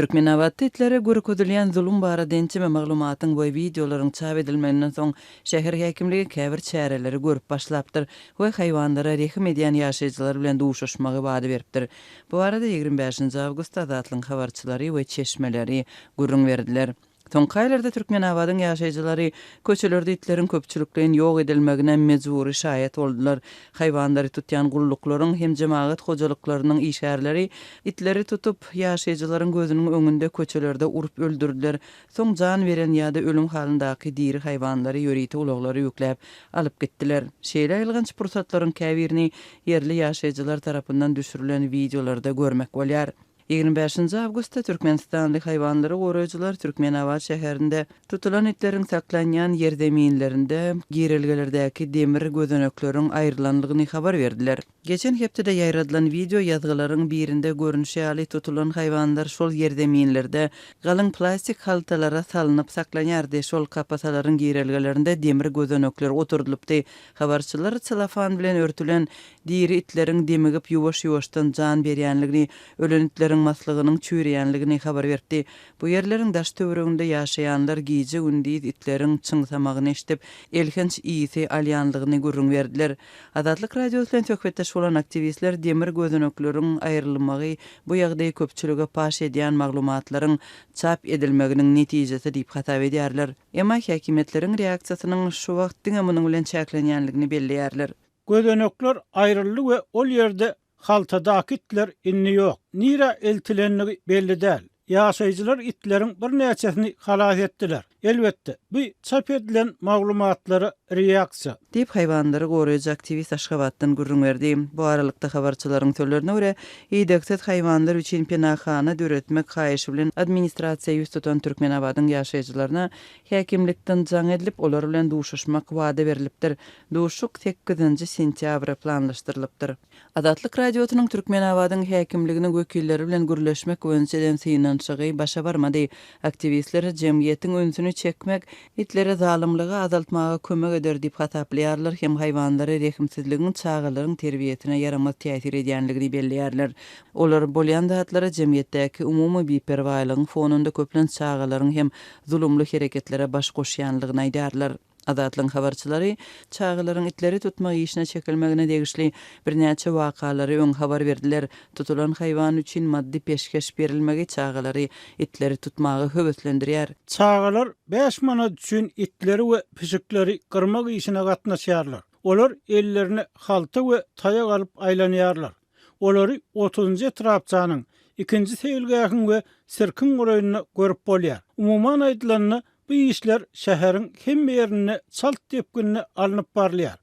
Türkmenabatda itlere görkezilýän zulum barada ençeme maglumatyň we wideolaryň çap edilmeginden soň, şäher häkimligi käbir çäreleri görüp başlapdyr we haýwanlara rehim edýän ýaşaýjylar bilen duşuşmagy wada beripdir. Bu barada 25-nji awgustda Azatlygyň habarçylary we çeşmeleri gürrüň berdiler. Soňky aýlarda Türkmenabadyň ýaşaýjylary köçelerde itleriň köpçülikleýin ýok edilmegine mejbury şaýat boldular. Haýwanlary tutýan gulluklaryň hem jemagat hojalyklarynyň işgärleri itleri tutup, ýaşaýjylaryň gözüniň öňünde köçelerde urup öldürdiler. Soň jan beren ýa-da ölüm halyndaky diri haýwanlary ýörite ulaglara ýükläp, alyp gitdiler. Şeýle aýylganç pursatlaryň käbirini ýerli ýaşaýjylar tarapyndan düşürilen wideolarda görmek bolýar. 25-nji awgustda türkmenistanly haýwanlary goraýjylar Türkmenabat şäherinde tutulan itleriň saklanýan ýerzeminlerinde girelgelerdäki demir gözenekleriň aýrylanlygyny habar berdiler. Geçen hepdede ýaýradylan wideo ýazgylaryň birinde görnüşi ýaly, tutulan haýwanlar şol ýerzeminlerde galyň plastik haltalara salnyp saklanýardy, şol kapasalaryň girelgelerinde demir gözenekler oturdylypdy. Habarçylar selofan bilen örtülen Diri itleriň demigip ýuwaş-ýuwaşdan jan berýänligini, ölen itleriň maslygynyň çüýreýänligini habar beripdi. Bu ýerleriň daş-töwereginde ýaşaýanlar gije-gündiz itleriň çyňsamagyny eşidip, elhenç ysy alýanlygyny gürrüň berdiler. Azatlyk Radiosy bilen söhbetdeş bolan aktiwistler demir gözenekleriň aýrylmagy bu ýagdaýy köpçülige paş edýän maglumatlaryň çap edilmeginiň netijesi diýip hasap edýärler. Emma häkimiýetleriň reaksiýasynyň şu wagt diňe munuň bilen çäklenýänligini belleýärler. Gözenekler aýryldy we ol ýerde haltadaky itler indi ýok. Nirä eltilendigi belli däl. Ýaşaýjylar itleriň birnäçesini halas etdiler. Elbetde, bu çap edilen maglumatlara reaksiýa. Diýip, haýwanlary goraýjy aktiwist Aşgabatdan gürrüň berdi. Bu aralykda, habarçylaryň sözlerine görä, idegsiz haýwanlar üçin penahana döretmek haýyşy bilen administrasiýa ýüz tutan Türkmenabadyň ýaşaýjylaryna häkimlikden jaň edilip, olar bilen duşuşmak wada berlipdir. Duşuşyk sekizinji sentýabra planlaşdyrylypdyr. Azatlyk Radiosynyň Türkmenabadyň häkimliginiň wekilleri bilen gürleşmek boýunça eden synanyşygy başa barmady. Aktiwistler jemgyýetiň ünsüni çekmek itlere zalymlygy azaltmaga kömek eder diýip hasaplaýarlar hem haýwanlara rehimsizligiň çagalaryň terbiýesine ýaramaz täsir edýänligini belleýärler. Olar bolýan zatlara jemgyýetdäki umumy biperwaýlygyň fonunda köplenç çagalaryň hem zulumly hereketlere baş goşýanlygyny aýdýarlar. Azatlygyň habarçylary çagalaryň itleri tutmak işine çekilmegine degişli birnäçe wakalary öň habar berdiler. Tutulan haýwan üçin maddy peşgeş berilmegi çagalary itleri tutmaga höweslendirýär. Çagalar bäş manat üçin itleri we pişikleri gyrmak işine gatnaşýarlar. Olar ellerine halta we taýak alyp aýlanýarlar. Olary otuzynjy etrapçanyň, ikinji seýilgähiň we sirkiň golaýynda görüp bolýar. Umuman aýdylanda, Bu işler şäheriň hemme ýerinde çalt depginde alnyp barylýar.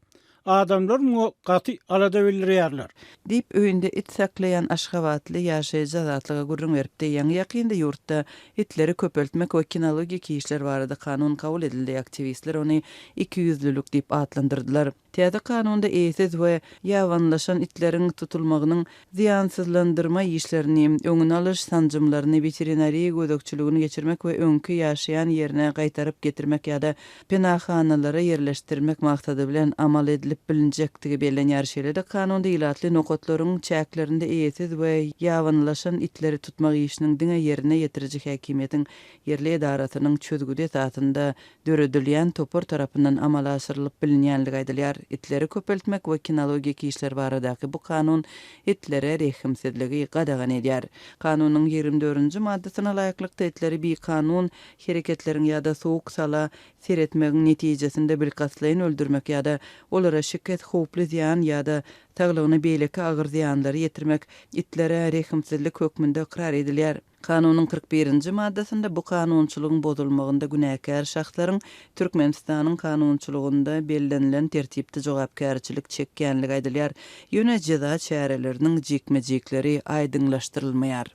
Adamlar muňa gaty alada bildirýärler. Diýip, öýünde it saklaýan aşgabatly ýaşaýjy Azatlyga gürrüň beripdi. Ýaňy-ýakynda ýurtda itleri köpeltmek we kinologik işler barada kanun kabul edildi, aktiwistler ony ikiýüzlülik diýip atlandyrdylar. Täze kanunda eýesiz we ýabanylaşan itleriň tutulmagynyň zyýansyzlandyrma işlerini, öňüni alyş sanjymlaryny, weterinariýa gözegçiligini geçirmek we öňki ýaşaýan ýerine gaýtaryp getirmek ýa-da penahanalara ýerleşdirmek maksady bilen amal edilip bilinjekdigi bellenýär. Şeýle-de kanunda ilatly nokatlaryň çäklerinde eýesiz we ýabanylaşan itleri tutmak işiniň diňe ýerine ýetiriji häkimiýetiň ýerli edarasynyň çözgüdi esasynda döredilýän topar tarapyndan amala aşyrylyp bilinýänligi aýdylýar. Itleri köpeltmek we kinologik işler baradaky bu kanun itlere rehimsizligi gadagan edýär. Kanunyň 24-nji maddasyna laýyklykda itleri bikanun hereketleriň ýa-da sowuk-sala seretmegiň netijesinde bilkastlaýyn öldürmek ýa-da olara şikes, howply zyýan ýa-da saglygyna beýleki agyr zyýanlary ýetirmek itlere rehimsizlik hökmünde ykrar edilýär. Kanunyň 41-nji maddasynda bu kanunçylygyň bozulmagynda günäkär şahslaryň Türkmenistanyň kanunçylygynda bellenilen tertipde jogapkärçilik çekýänligi aýdylýar, ýöne jeza çäreleriniň jikme-jikleri aýdyňlaşdyrylmaýar.